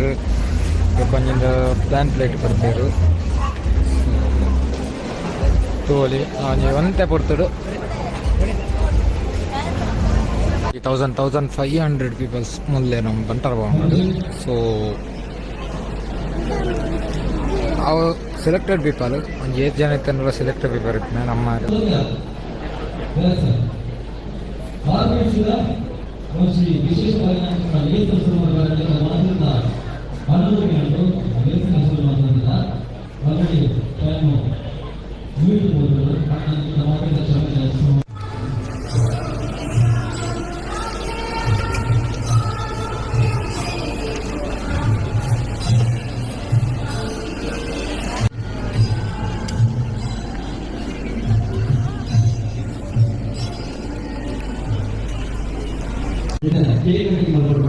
ಕೊರ್ತೆರ್. ಬೊಕ ಒಂಜೊಂದು plan plate ಕೊರ್ತೆರ್. ತೂವೊಲಿ ಒಂಜಿ ಒಂತೆ ಪೊರ್ತುಡು 1500 peoples ಮುಲ್ಲೆ ನಮ್ಮ ಬಂಟರ ಭವನಡ್. ಸೊ ಅವು ಸೆಲೆಕ್ಟೆಡ್ ಪೀಪಲ್, ಒಂಜಿ ಏತ್ ಜನ ಇತ್ತಂಡ ಸೆಲೆಕ್ಟೆಡ್ ಪೀಪಲ್ ಇತ್ತಿನ ನಮ್ಮ. ಆಲ್ರೆಡಿ ಟೈಮ್ ಮುಗಿದು. ಕೇಕ್ ಕಟಿಂಗ್ ಮಲ್ಪೊಡು.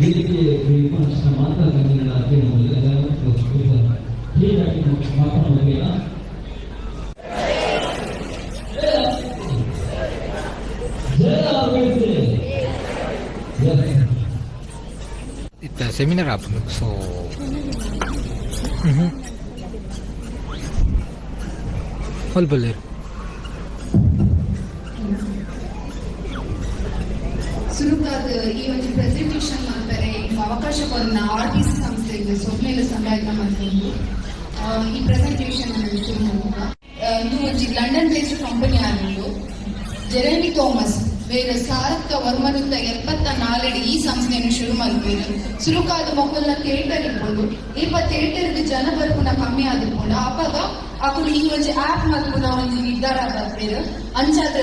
ವೇದಿಕೆ ಮಾತ್ರ ಕೇಕ್ ಕಟಿಂಗ್ ಮಾತ್ರ. ಜಯ ಆರ್ಬಿಸಿ. ಇತ್ತೆ ಸೆಮಿನಾರ್ ಆಪುಂಡು. ಸೊ ಅಲ್ಪ ಸುರುಕಾದ್ ಈ ಒಂಜಿ ಪ್ರೆಸೆಂಟೇಷನ್ ಮಲ್ಪೆರೆ ಎಂಕ್ ಅವಕಾಶ ಕೊರ್ನ ಆರ್ಬಿಸಿ ಸಂಸ್ಥೆಗ್ ಸೊಲ್ಮೆಲು ಸಂದಾಯ್ತ ಮಲ್ತೊಂದು ಈ ಪ್ರೆಸೆಂಟೇಷನ್ ಅನ್ನು ಶುರು ಮಲ್ಪುಗ. ಇಂದು ಒಂಜಿ ಲಂಡನ್ ಬೇಸ್ಡ್ ಕಂಪನಿ ಆದುಂಡು. ಜೆರೆಮಿ ಥಾಮಸ್ ಬೇರೆ 1974ಡ್ ಈ ಸಂಸ್ಥೆಯನ್ನು ಶುರು ಮಲ್ಪೆರ್. ಸುರುಕಾದ್ ಮೊಕಲ್ನ ಥಿಯೇಟರ್ ಇಪ್ಪುಂಡು. ಏಪ ಥಿಯೇಟರ್ ಜನ ಬರ್ಪುನ ಕಮ್ಮಿ ಆದಿಪ್ಪುಂಡು, ಅಪಗ ಅಕುಲು ಈ ಒಂಜಿ ಆಪ್ ಮಲ್ಪುನ ಒಂಜಿ ನಿರ್ಧಾರ ಬರ್ಪೆರ್. ಅಂಚಾದ್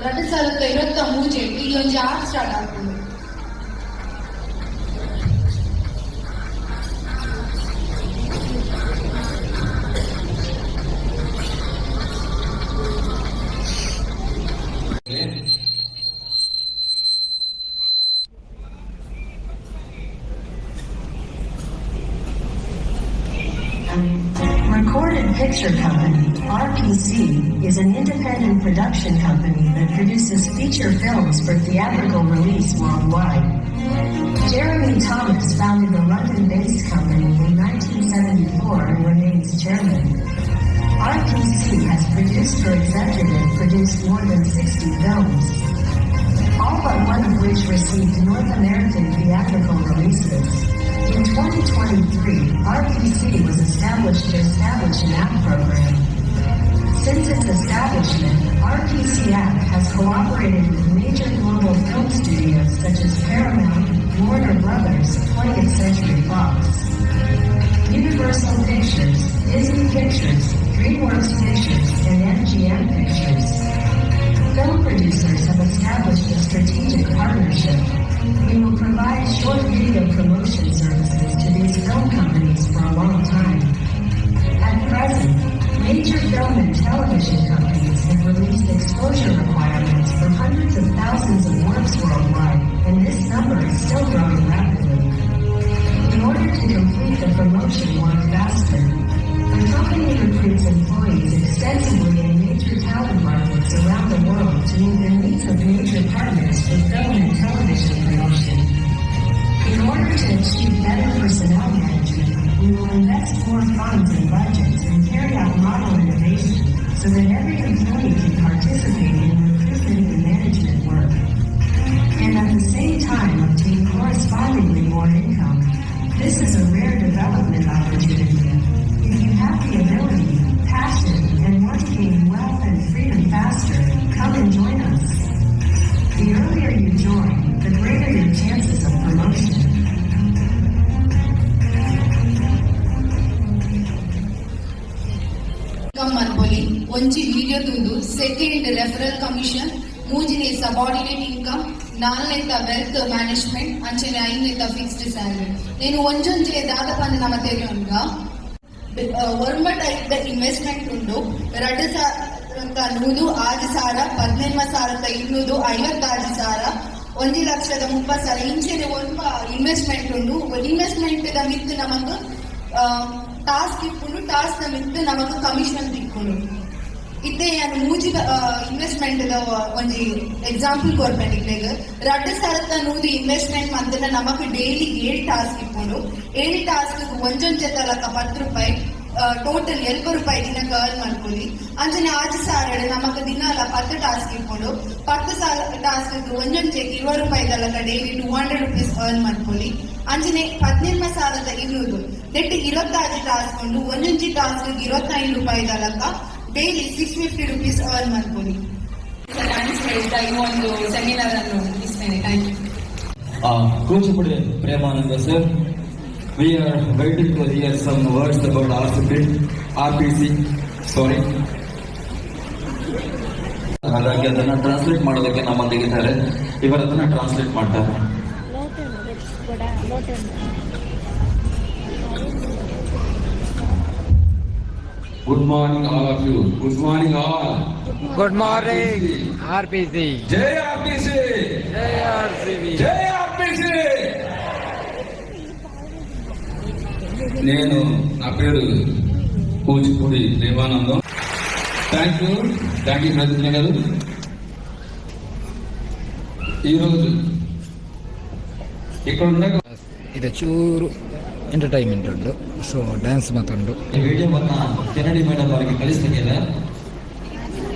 2023ಟ್ ಈ ಒಂಜಿ ಆಪ್ ಸ್ಟಾರ್ಟ್ ಆಪುಂಡು. Recorded Picture Company, RPC, is an independent production company that produces feature films for theatrical release worldwide. Jeremy Thomas founded the London-based company in 1974 and remains chairman. RPC has produced or executive produced more than 60 films, all but one of which received North American theatrical releases. In 2023, RPC was established to establish an app program. Since its establishment, RPC App has cooperated with major global film studios such as Paramount, Warner Brothers, 20th Century Fox, Universal Pictures, Disney Pictures, DreamWorks Pictures, and MGM Pictures. Film producers have established a strategic partnership. We will provide short video promotion services to these film companies for a long time. At present, major film and television companies have released exposure requirements for hundreds of thousands of works worldwide, and this number is still growing rapidly. In order to complete the promotion work faster, the company recruits employees extensively in major talent markets around the world to meet the needs of major partners for film and television promotion. In order to achieve better personnel management, we will invest more funds and budgets and carry out model innovation so that every employee can participate in recruitment and management work, and at the same time obtain correspondingly more income. This is a rare development opportunity. If you have the ability, passion, and want to gain wealth and freedom faster, come and join us. The earlier you join, the greater your chances of promotion. Income ಮನ್ಪೊಲಿ. ಒಂಜಿ video ತೂದು, second referral commission, ಮೂಜಿನೇ subordinate income, ನಾಲ್ನೇತ wealth management, ಅಂಚನೆ ಐದನೇತ fixed salary. ನೇನು ಒಂಜೊಂಜೆ ದಾದ ಪಂದ್ ನಮ ತೆರಿಯೊನ್ಗ. ಒರ್ಂಬ ಟೈಪ್ ದ ಇನ್ವೆಸ್ಟ್ಮೆಂಟ್ ಉಂಡು. 2106 ಸಾವಿರ, 18,256 ಸಾವಿರ, 1,30,000, ಇಂಚೆನೆ ಒರ್ಂಬ ಇನ್ವೆಸ್ಟ್ಮೆಂಟ್ ಉಂಡು. ಇನ್ವೆಸ್ಟ್ಮೆಂಟ್ ದ ಮಿತ್ತ್ ನಮಕ್ ಟಾಸ್ಕ್ ಇಪ್ಪುಂಡು, ಟಾಸ್ಕ್ ದ ಮಿತ್ತ್ ನಮಕ್ ಕಮಿಷನ್ ತಿಕ್ಕುಂಡು. ಇತ್ತೆ ಯಾನ್ ಮೂಜಿ ಇನ್ವೆಸ್ಟ್ಮೆಂಟ್ ಒಂಜಿ ಎಕ್ಸಾಂಪಲ್ ಕೊರ್ಪೆ ನಿಕ್ಲೆಗ್. 2100 ಇನ್ವೆಸ್ಟ್ಮೆಂಟ್ ಮಂತ್ನ ನಮಕ್ ಡೈಲಿ 7 ಟಾಸ್ಕ್ ಇಪ್ಪುಂಡು. 7 ಟಾಸ್ಕ್ ಒಂಜೊಂಜೆ ತಲಕ 10 ರೂಪಾಯಿ, ಟೋಟಲ್ 80 ರೂಪಾಯಿ ದಿನಕ್ಕೆ ಅರ್ನ್ ಮಲ್ಪೊಲಿ. ಅಂಚನೆ 6000 ನಮಕ್ ದಿನಾಲ 10 ಟಾಸ್ಕ್ ಇಪ್ಪುಂಡು. 10,000 ಟಾಸ್ಕ್ ಒಂಜೊಂಜೆ 20 ರೂಪಾಯಿ ತಲಕ ಡೈಲಿ ₹200 ಅರ್ನ್ ಮಲ್ಪೊಲಿ. ಅಂಚನೆ 18200 ನೆಟ್ 26 ಟಾಸ್ಕ್ ಉಂಡು. ಒಂಜೊಂಜಿ ಟಾಸ್ಕ್ 25 ರೂಪಾಯಿ ತಲಕ ಡೈಲಿ ₹650 ಅರ್ನ್ ಮಲ್ಪೊಲಿ. Thanks ಹೇಳ್ತಾ ಈ ಒಂದು ಸೆಮಿನಾರ್ ಅನ್ನು ಮುಗಿಸ್ತೇನೆ. Thank you. Kuchipudi Premananda sir. We are waiting to hear some words about RCP, RPC, sorry. ಹಾಗಾಗಿ ಅದನ್ನ ಟ್ರಾನ್ಸ್ಲೇಟ್ ಮಾಡೋದಕ್ಕೆ ನಮ್ಮೊಂದಿಗಿದ್ದಾರೆ. ಇವರು ಅದನ್ನ ಟ್ರಾನ್ಸ್ಲೇಟ್ ಮಾಡ್ತಾರೆ. ಲೋಟೆ ಕೂಡ Lotay. Good morning, all of you. Good morning, all. Good morning RPC. Jai RPC. Jai RCB. Jai RPC. నేను, నా పేరు Kuchipudi Premanandam. Thank you, thank you ప్రతిజ్ఞ గారు. ఈరోజు ఇక్కడ ఉన్న ಇದು ಚೂರು ಎಂಟರ್ಟೈನ್ಮೆಂಟ್ ಉಂಟು, ಸೊ ಡ್ಯಾನ್ಸ್ ಮಾತುಂಟು. ಈ ವಿಡಿಯೋವನ್ನ ಕೆನಡಿ ಮೇಡಮ್ ಅವರಿಗೆ ಕಳಿಸ್ಲಿಕ್ಕಿಲ್ಲ.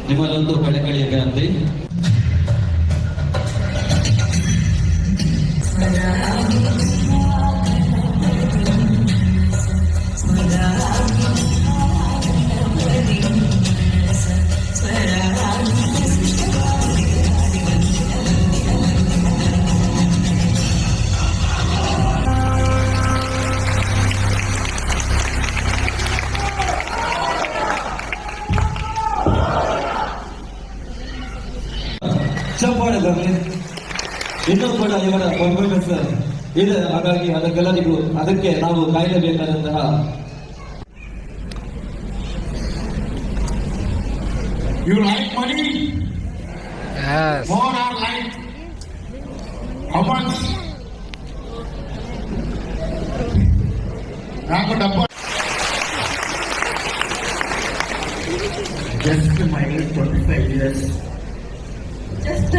ನಿಮ್ಮಲ್ಲೊಂದು ಕಳಕಳಿಯ ವಿನಂತಿ. ಚಪ್ಪಾಳೆ ಬರಲಿ. ಇನ್ನೂ ಕೂಡ ಇವರ ಪರ್ಫಾರ್ಮೆನ್ಸ್ ಇದೆ. ಹಾಗಾಗಿ ಅದಕ್ಕೆಲ್ಲರಿಗೂ ಅದಕ್ಕೆ ನಾವು ಕಾಯಲೇಬೇಕಾದಂತಹ You like money? Yes. More or like? How much? నాకు డబ్బు. Just my 25 years. Just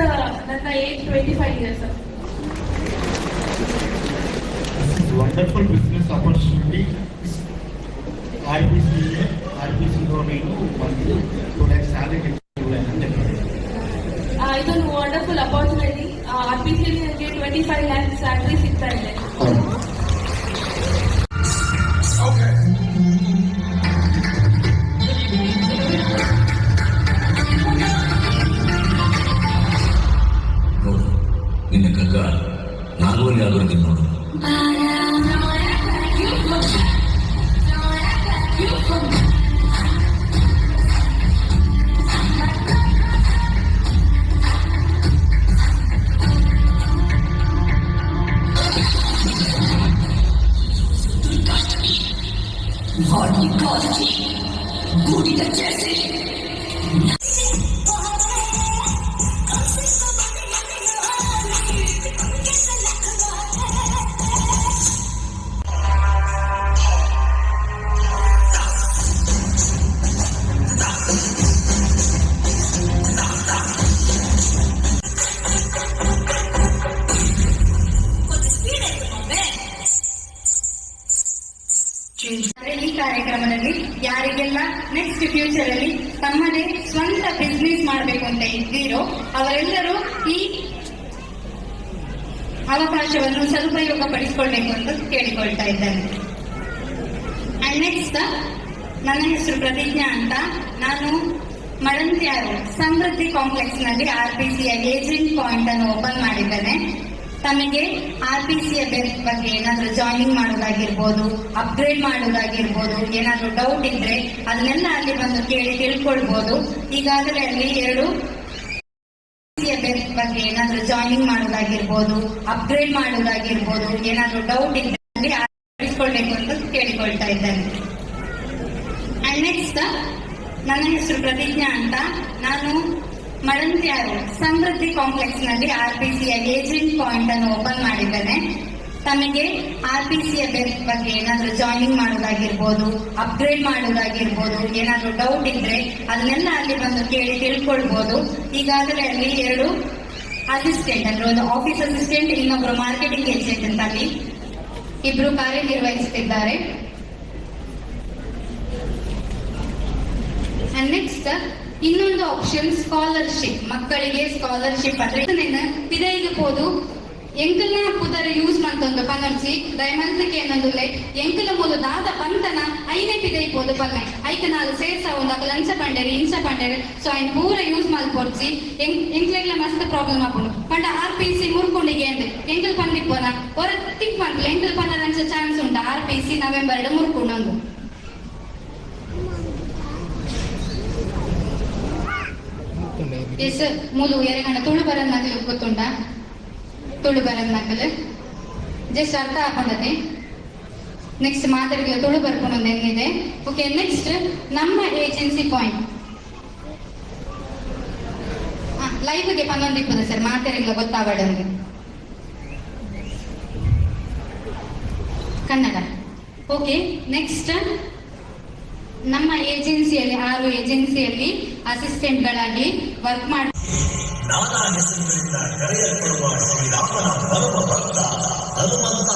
ನನ್ನ age 25 years. Wonderful business opportunity. RPC, ఆర్పిసిలో నేను మంత్లీ 2 ల్యాక్స్ శాలరీ అని చెప్పాను. ಇದೊಂದು ವಂಡರ್ಫುಲ್ ಅಪಾರ್ಚುನಿಟಿ. ಆರ್ಪಿಸಿಯಲ್ಲಿ ನನಗೆ 25 ಲ್ಯಾಕ್ ಸ್ಯಾಲ್ರಿ ಸಿಗ್ತಾ ಇದೆ. Okay. ನೋಡು, ನಿನ್ನ ಕಗ್ಗ ನಾಗವಲ್ಲಿ ಆಗೋರಿಗೆ ನೋಡು. ಅಂದ್ರೆ ಈ ಕಾರ್ಯಕ್ರಮದಲ್ಲಿ ಯಾರಿಗೆಲ್ಲ ನೆಕ್ಸ್ಟ್ ಫ್ಯೂಚರ್ ಅಲ್ಲಿ ತಮ್ಮದೇ ಸ್ವಂತ ಬಿಸ್ನೆಸ್ ಮಾಡಬೇಕು ಅಂತ ಇದ್ದೀರೋ, ಅವರೆಲ್ಲರೂ ಈ ಅವಕಾಶವನ್ನು ಸದುಪಯೋಗ ಪಡಿಸಿಕೊಳ್ಬೇಕು ಅಂತ ಕೇಳಿಕೊಳ್ತಾ ಇದ್ದೇನೆ. ಅಂಡ್ ನೆಕ್ಸ್ಟ್, ನನ್ನ ಹೆಸರು ಪ್ರತಿಜ್ಞಾ ಅಂತ. ನಾನು ಮಡಂತ್ಯಾರು ಸಮೃದ್ಧಿ ಕಾಂಪ್ಲೆಕ್ಸ್ ನಲ್ಲಿ ಆರ್ಪಿಸಿಯ ಏಜೆಂಟ್ ಪಾಯಿಂಟ್ ಅನ್ನು ಓಪನ್ ಮಾಡಿದ್ದೇನೆ. ತಮಗೆ ಆರ್ಪಿಸಿಯ ಬಗ್ಗೆ ಏನಾದರೂ ಜಾಯಿನಿಂಗ್ ಮಾಡೋದಾಗಿರ್ಬೋದು, ಅಪ್ಗ್ರೇಡ್ ಮಾಡೋದಾಗಿರ್ಬೋದು, ಏನಾದರೂ ಡೌಟ್ ಇದ್ರೆ ಅದನ್ನೆಲ್ಲ ಅಲ್ಲಿ ಬಂದು ಕೇಳಿ ತಿಳ್ಕೊಳ್ಬೋದು. ಈಗಾಗಲೇ ಅಲ್ಲಿ ಎರಡು ಬಗ್ಗೆ ಏನಾದರೂ ಜಾಯಿನಿಂಗ್ ಮಾಡೋದಾಗಿರ್ಬೋದು, ಅಪ್ಗ್ರೇಡ್ ಮಾಡೋದಾಗಿರ್ಬೋದು, ಏನಾದರೂ ಡೌಟ್ ಇದ್ರೆ ಅಲ್ಲಿ ತಿಳಿಸ್ಕೊಳ್ಬೇಕು ಅಂತ ಕೇಳಿಕೊಳ್ತಾ ಇದ್ದೇನೆ. ಅಂಡ್ ನೆಕ್ಸ್ಟ್, ನನ್ನ ಹೆಸರು ಪ್ರತಿಜ್ಞಾ ಅಂತ. ನಾನು ಮಡಂತ್ಯಾರು ಸಮೃದ್ಧಿ ಕಾಂಪ್ಲೆಕ್ಸ್ ನಲ್ಲಿ ಆರ್ಪಿಸಿಯ ಏಜೆಂಟ್ ಪಾಯಿಂಟ್ ಅನ್ನು ಓಪನ್ ಮಾಡಿದ್ದೇನೆ. ತಮಗೆ ಆರ್ಪಿಸಿಯ ಬಗ್ಗೆ ಏನಾದರೂ ಜಾಯ್ನಿಂಗ್ ಮಾಡೋದಾಗಿರ್ಬೋದು, ಅಪ್ಗ್ರೇಡ್ ಮಾಡೋದಾಗಿರ್ಬೋದು, ಏನಾದರೂ ಡೌಟ್ ಇದ್ರೆ ಅದನ್ನೆಲ್ಲ ಅಲ್ಲಿ ಬಂದು ಕೇಳಿ ತಿಳ್ಕೊಳ್ಬೋದು. ಈಗಾಗಲೇ ಅಲ್ಲಿ ಎರಡು ಅಸಿಸ್ಟೆಂಟ್, ಅಂದ್ರೆ ಒಂದು ಆಫೀಸ್ ಅಸಿಸ್ಟೆಂಟ್, ಇನ್ನೊಬ್ರು ಮಾರ್ಕೆಟಿಂಗ್ ಏಜೆಂಟ್ ಅಂತ ಅಲ್ಲಿ ಇಬ್ರು ಕಾರ್ಯನಿರ್ವಹಿಸುತ್ತಿದ್ದಾರೆ. ನೆಕ್ಸ್ಟ್ ಇನ್ನೊಂದು ಆಪ್ಷನ್ ಸ್ಕಾಲರ್ಶಿಪ್. ಮಕ್ಕಳಿಗೆ ಸ್ಕಾಲರ್ಶಿಪ್ ಅಂದ್ರೆ ಪಿದೈಗೆ ಪೋದು ಎಂಕಲ್ನ ಪುದರ್ ಯೂಸ್ ಮಂತೊಂದು ಪನೊಡ್ಚಿ, ದಯಮಲ್ತಕ್ಕೆ ಏನೊಂದುಲ್ಲೆ. ಎಂಕಲ ಮೂಲು ದಾದ ಪಂತನ ಐನೆ ಪಿದೈ ಪೋದು ಪನ್ನೆ ಐಕ ನಾಲ್ ಸೇರ್ಸ ಒಂದು ಅಕಲ್ ಅಂಚ ಪಂಡೇರಿ ಇಂಚ ಪಂಡೇರಿ. ಸೊ ಐನ್ ಪೂರ ಯೂಸ್ ಮಲ್ಪೊಡ್ಚಿ. ಎಂಕ್ಲೆಗ್ಲ ಮಸ್ತ್ ಪ್ರಾಬ್ಲಮ್ ಆಪುಂಡು. ಪಂಡ ಆರ್ಪಿಸಿ ಮುರ್ಕೊಂಡಿಗೆ ಅಂದ್ ಎಂಕಲ್ ಪಂದಿಪ್ಪೋನ ಹೊರ ತಿಂಕ್ ಮನ್ಪುಲೆ. ಎಂಕಲ್ ಪನ್ನರಂಚ ಚಾನ್ಸ್ ಉಂಟು ಆರ್ಪಿಸಿ ನವೆಂಬರ್ ಮುರ್ಕೊಂಡು. ಎಸ್, ಮೂಲು ಎರೆಗಣ ತುಳು ಬರನ್ನಾಗಲಿ ಗೊತ್ತುಂಡ? ತುಳು ಬರನ್ನಾಗಲು ಜಸ್ಟ್ ಅರ್ಥ ಹಾಕೊಂಡದೆ. ನೆಕ್ಸ್ಟ್ ಮಾತಾಡಿಗೆ ತುಳು ಬರ್ಕೊಂಡು ಏನಿದೆ. ಓಕೆ, ನೆಕ್ಸ್ಟ್ ನಮ್ಮ ಏಜೆನ್ಸಿ ಪಾಯಿಂಟ್ ಲೈಫ್ಗೆ ಪನ್ನೊಂದಿಪ್ಪದ ಸರ್, ಮಾತಾಡಿಲ್ಲ ಗೊತ್ತಾಗಡಂಗೆ. ಕನ್ನಡ. ಓಕೆ, ನೆಕ್ಸ್ಟ್ ನಮ್ಮ ಏಜೆನ್ಸಿಯಲ್ಲಿ, ಆರು ಏಜೆನ್ಸಿಯಲ್ಲಿ ಅಸಿಸ್ಟೆಂಟ್ಗಳಾಗಿ ವರ್ಕ್ ಮಾಡಿ ನಾನಾ ಹೆಸರುಗಳಿಂದ ಕರೆಯಲ್ಪಡುವ ಶ್ರೀರಾಮನ ಪರಮ ಭಕ್ತ ಹನುಮಂತ.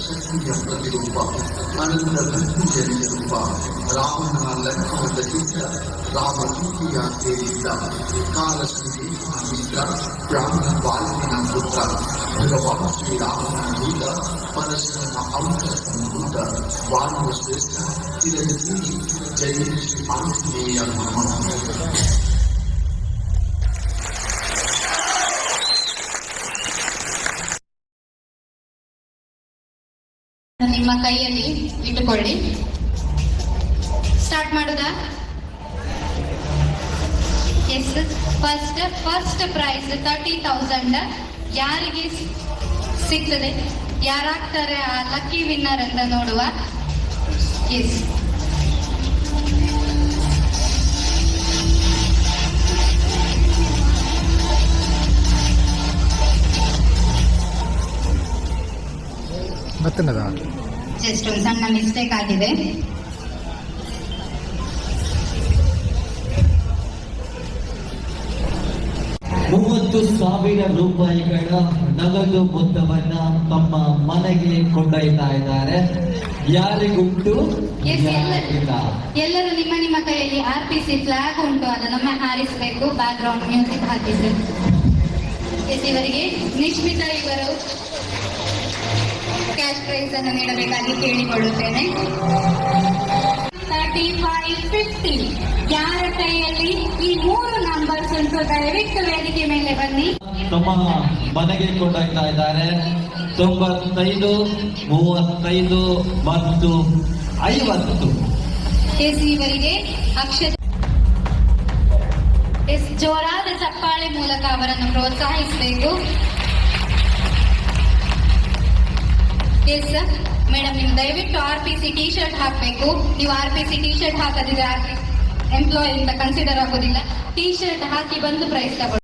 ಶಕ್ತಿಯ ಪ್ರತಿರೂಪ, ಅನಂತ ಭಕ್ತಿಯ ನಿಜರೂಪ, ರಾಮನ ಲಂಕವದಲ್ಲಿದ್ದ ರಾಮದೂತಿಯ ಸೇರಿದ್ದ ಕಾಲಶಕ್ತಿ ಮಿತ್ರ, ಬ್ರಾಹ್ಮಣ ಬಾಲಕನ ಪುತ್ರ, ಭಗವಾನ್ ಶ್ರೀರಾಮನ ದೂತ, ಪರಶುರನ ಅಂಶ ಸಂಭೂತ, ವಾನರ ಶ್ರೇಷ್ಠ ಚಿರಂಜೀವಿ, ಜೈ ಶ್ರೀ ಆಂಜನೇಯ ನಮಃ. ನಿಮ್ಮ ಕೈಯಲ್ಲಿ ಇಟ್ಟುಕೊಳ್ಳಿ. ಸ್ಟಾರ್ಟ್ ಮಾಡುದಾ? Yes, first prize 30,000 ಯಾರಿಗೆ ಸಿಗ್ತದೆ, ಯಾರಾಗ್ತಾರೆ ಆ ಲಕ್ಕಿ ವಿನ್ನರ್ ಅಂತ ನೋಡುವ. ಎಸ್. ಬತ್ತನದ. ಜಸ್ಟ್ ಒಂದು ಸಣ್ಣ ಮಿಸ್ಟೇಕ್ ಆಗಿದೆ. 30,000 ರೂಪಾಯಿಗಳ ನಗದು ಮೊತ್ತವನ್ನ ತಮ್ಮ ಮನೆಗೆ ಕೊಂಡೊಯ್ತಾ ಇದ್ದಾರೆ. ಯಾರಿಗುಂಟು? Yes, ಯಾರಿಗಿಲ್ಲ? ಎಲ್ಲರೂ ನಿಮ್ಮ ನಿಮ್ಮ ಕೈಯಲ್ಲಿ ಆರ್ಪಿಸಿ ಫ್ಲಾಗ್ ಉಂಟು, ಅದನ್ನೊಮ್ಮೆ ಹಾರಿಸಬೇಕು. ಬ್ಯಾಕ್ ಗ್ರೌಂಡ್ ಮ್ಯೂಸಿಕ್ ಹಾಕಿ ಸರ್. ಎಸ್, ಇವರಿಗೆ ನಿಶ್ಮಿತಾ ಇವರು ಕ್ಯಾಶ್ ಪ್ರೈಸ್ ಅನ್ನು ನೀಡಬೇಕಾಗಿ ಕೇಳಿಕೊಳ್ಳುತ್ತೇನೆ. 35, 50, ಯಾರ ಕೈಯಲ್ಲಿ ಈ ಮೂರು ನಂಬರ್ಸ್ ಉಂಟು, ದಯವಿಟ್ಟು ವೇದಿಕೆ ಮೇಲೆ ಬನ್ನಿ. ತಮ್ಮ ಮನೆಗೆ ಕೊಂಡೊಯ್ತಾ ಇದ್ದಾರೆ. 95, 35 ಮತ್ತು 50. ಎಸ್, ಇವರಿಗೆ ಅಕ್ಷತ. ಎಸ್, ಜೋರಾದ ಚಪ್ಪಾಳೆ ಮೂಲಕ ಅವರನ್ನು ಪ್ರೋತ್ಸಾಹಿಸಬೇಕು. ಎಸ್ ಮೇಡಮ್, ನೀವು ದಯವಿಟ್ಟು ಆರ್ಪಿಸಿ ಟಿ ಶರ್ಟ್ ಹಾಕಬೇಕು. ನೀವು ಆರ್ಪಿಸಿ ಟಿ ಶರ್ಟ್ ಹಾಕದಿದ್ರೆ ಎಂಪ್ಲಾಯ್ ಅಂತ ಕನ್ಸಿಡರ್ ಆಗೋದಿಲ್ಲ. ಟಿ ಶರ್ಟ್ ಹಾಕಿ ಬಂದು ಪ್ರೈಸ್ ತಗೊಳ್ಳಿ.